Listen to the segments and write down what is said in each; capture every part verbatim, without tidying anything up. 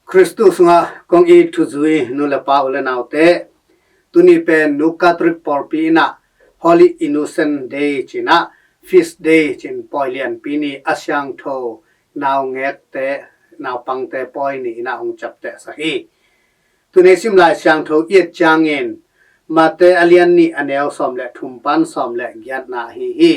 Khristu sungah kong it thuzui nu le pa, u le naute, tuni pen Nu Catholic pawlpi in ah Holy Innocent Day ci-in ah, Feast Day ci-in, pawi lianpi ni, a siangtho naungekte, naupangte pawi ni-in ah hong ciaptehsak hi. Tuni sim Lai Siangtho i et ciangin Mate a lian nih, a neu sawm le thum pan sawm le giatna ahi hi.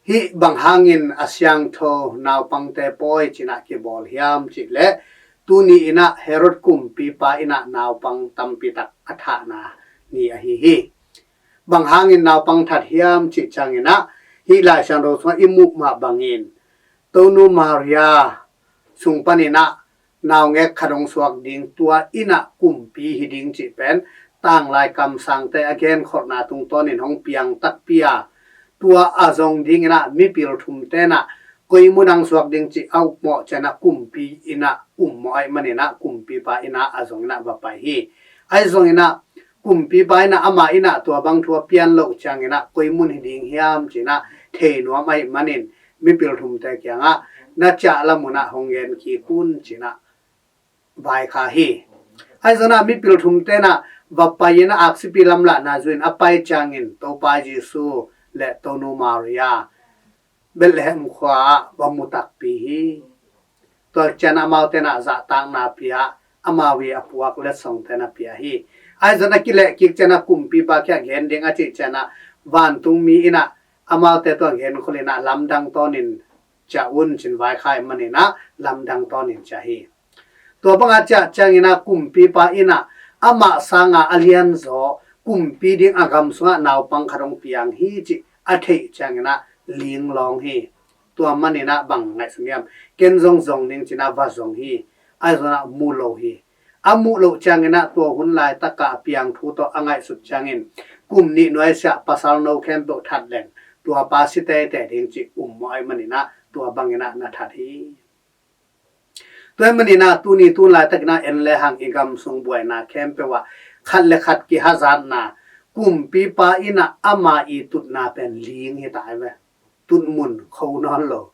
Hih bang hangin a siangtho naupangte pawi ci-in ah kibawl hiam cih leh, tuni in ah Herod kumpipa in ah naupang tampi tak a thahna ni ahi hi. Bang hangin naupang that hiam cih ciangin ah, hih Lai Siangtho sungah i muh mah bangin, Tonu Maria sung panin ah naungek khat hong suak ding, tua in ah kumpi hi ding cih pen tanglai kamsangte a genkholhna tungtawnin hong piang takpi a, tua a zong dingin ah mipil thumte in ah koi mun ah hong suak ding cih a upmawh ciangin ah kumpi in ah ummawh ahih manin ah kumpipa in ah a zongin ah va pai hi. Ahi zongin ah kumpipa in ah, amah in ah tua bang thu a pian loh ciangin ah koi mun hi ding hiam ci-in ah thei nuam ahih manin, mipil thumte kiangah, "Na ciah lam un ah hong gen kik un," ci-in ah vaikhak hi. Ahi zongin ah mipil thumte in ah va pai-in ah aksipi lamlahna zui-in a pai ciangin Topa Jesu le Tonu Maria Bethlehem khua-ah va mu takpi hi. Tua ciangin amaute in ah zahtakna pia, amau ii a puak letsongte na pia hi. Ahi zongin a kilehkik ciangin ah kumpipa kiang gen ding a cih ciangin ah, vantungmi in ah amaute tua genkholh in ah lamdang tawnin ciah un ci-in vaikhak ahih manin ah lamdang tawnin ciah hi. Tua banga ciah ciangin ah kumpipa in ah amah sanga a lianzaw, kumpi ding a gam sungah naupang khat hong piang hi cih a theih ciangin ah linglawng hi. Tua manin ah bang ngaihsun hiam? "Ken zong zong ning," ci-in ah va zong hi. Ahi zongin ah mu lo hi. A muh loh ciangin ah tua hun laitakah a piang thu tawh a ngaihsut ciangin, kum nih nuaisiah pasal no khempeuh that leng, tua pa si teitei ding cih ummawh ahih manin ah tua bangin ah na that hi. Tua ahih manin ah tuni tu laitakin ah en le hang i gam sung buaina khempeuh ah khat le khat kihazatna, kumpipa in ah ama ii tutna pen ling hi ta hi ve. Tutmun kho nawn lo.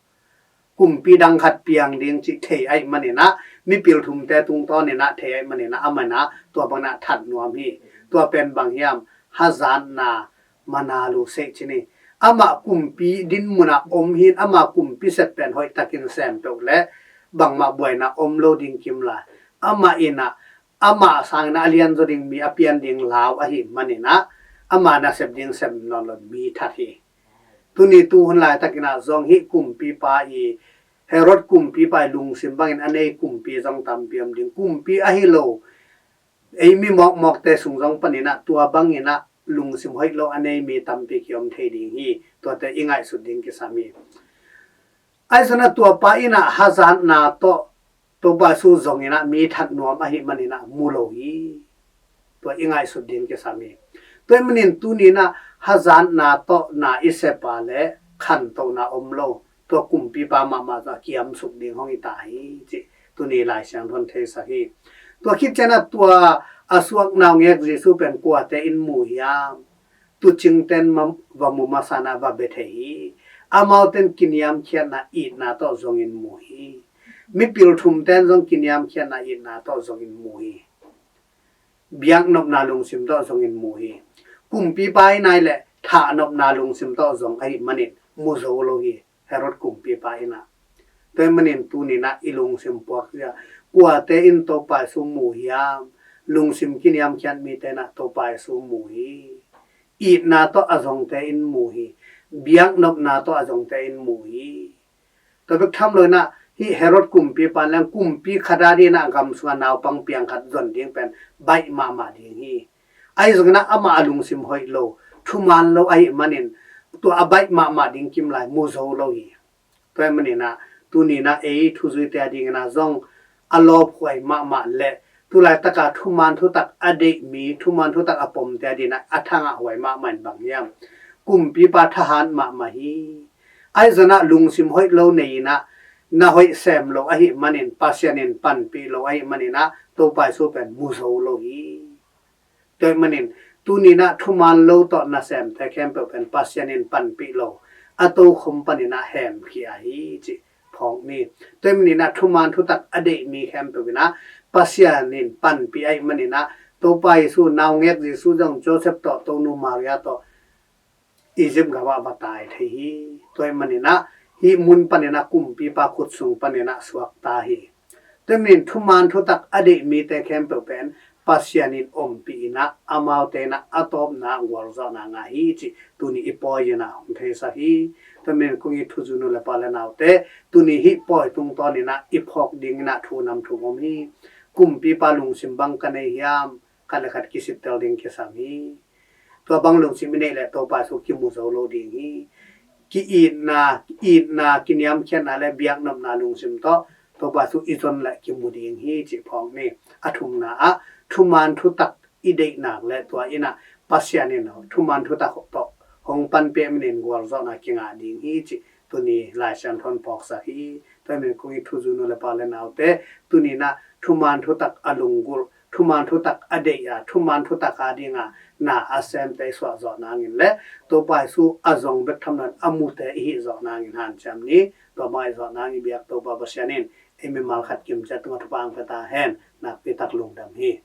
Kumpi dang khat piang ding cih thei ahih manin ah, mipil thumte tungtawnin ah thei ahih manin ah, amah in ah tua bangin ah that nuam hi. Tua pen bang hiam? Hazatna, mana lu sei ci ni. Amah kumpi dinmun ah om hi-in, ama kumpi sep pen hoihtakin sem peuh leh bangmah buaina om lo ding kim lai. Amah in ah, amah sangin ah a lianzaw ding mi a pian ding lau ahih manin ah, ama nasep ding sem nawn lo mi that hi. Tuni tu hun laitakin ah zong hih kumpipa ii, Herod kumpipa ii lungsim bangin a nei kumpi zong tampi om ding. Kumpi ahi lo, ei mi mawkmawkte sung zong panin ah tua bangin ah lungsim hoih lo a nei mi tampi kiom thei ding hi. Tuate i ngaihsut ding kisam hi. Ahi zongin ah tua pa in ah hazatna tawh Topa Jesu zongin ah mi that nuam ahih manin ah mu lo hi. Tua i ngaihsut ding kisam hi. Tua ahih manin tuni in ah hazatna tawh na i sep a leh khantohna om lo, tua kumpipa mahmah zong a kiamsuk ding hong hi ta hi cih tuni Lai Siangtho in theisak hi. Tua khit ciangin ah tua a suak naungek Jesu pen kuate in mu hiam? Tuucingte in ma-, va mu masa-in ah va bia thei hi. Amaute in kiniamkhiatna itna tawh zongin mu hi. Mipil thumte in zong kiniamkhiatna itna tawh zongin mu hi. Biaknopna lungsim tawh zongin mu hi. Kumpipa in ah leh thahnopna lungsim tawh zong ahih manin mu zo lo hi. Herod kumpipa in ah. Tua ahih manin tuni in ah i lungsim puakzia, kuate in Topa Jesu mu hiam? Lungsim kiniamkhiat mite in ah Topa Jesu mu hi. Itna tawh a zongte in mu hi. Biaknopna tawh a zongte in mu hi. Tua bek tham lo in ah, hih Herod kumpipa in leng kumpi khat a dingin ah gam sungah naupang piang khat zon ding pen baih mahmah ding hi. Ahi zongin ah amah a lungsim hoih lo, thuman lo ahih manin, tua a baih mahmah ding kim lai mu zo lo hi. Tua ahih manin ah tuni in ah ei thuzuite a dingin ah zong a lawphuai mahmah leh tu laitaka thuman thutak a deih mi, thuman thutak a pomte a dingin ah a thangahhuai mahmah in bang hiam? Kumpipa thahat mahmah hi. Ahi zongin ah lungsim hoih lo nei-in ah, na hoih sem lo ahih manin, Pasian in panpih lo ahih manin ah Topa Jesu pen mu zo lo hi. Tua ahih manin tuni in ah thuman lo tawh nasemte khempeuh pen Pasian in panpih lo, a tokhom panin ah hemkhia hi cih phawk ni. Tua ahih manin ah thuman thutak a deih mi khempeuh in ah Pasian in panpih ahih manin ah Topa Jesu naungek Jesu zong Joseph tawh Tonu Maria tawh Egypt gam ah va tai thei hi. Tua ahih manin ah hih mun panin ah kumpipa khut sung panin ah suakta hi. Tua ahih manin thuman thutak a deih mite khempeuh pen Pasian in ompih in ah amaute in ah a tawpna gualzawhna ngah hi cih tuni i pawi in ah hong theisak hi. Tua ahih manin kong it thuzui nu le pa le naute, tuni hih pawi tungtawn in ah i phawk ding in ah thu nam thu om hi. Kumpipa lungsim bang ka nei hiam, khat le khat kisittel ding kisam hi. Tua bang lungsim i neih leh Topa Jesu kimu zo lo ding hi. Ki-itna, itna, kiniamkhiatna le biaknopna lungsim tawh Topa Jesu i zon leh kimu ding hi cih phawk ni. A thumna ah thuman thutak i deih nak leh tua in ah Pasian in thuman thutak tawh hong panpih ahih manin gualzawhna kingah ding hi cih tuni Lai Siangtho in phawksak hi. Tua ahih manin kong it thuzui nu le pa le naute, tuni in ah thuman thutak a lunggulh, thuman thutak a deih a, thuman thutak a ding a na a semte i suah zawh nangin le Topa Jesu a zong bek tham loin a mute i hih zawh nangin hanciam ni. Tua bang i zawh nangin biak Topa Pasian in ei mimal khat kimciat tungah thupha hong pia ta hen. Nakpi tak lungdam hi.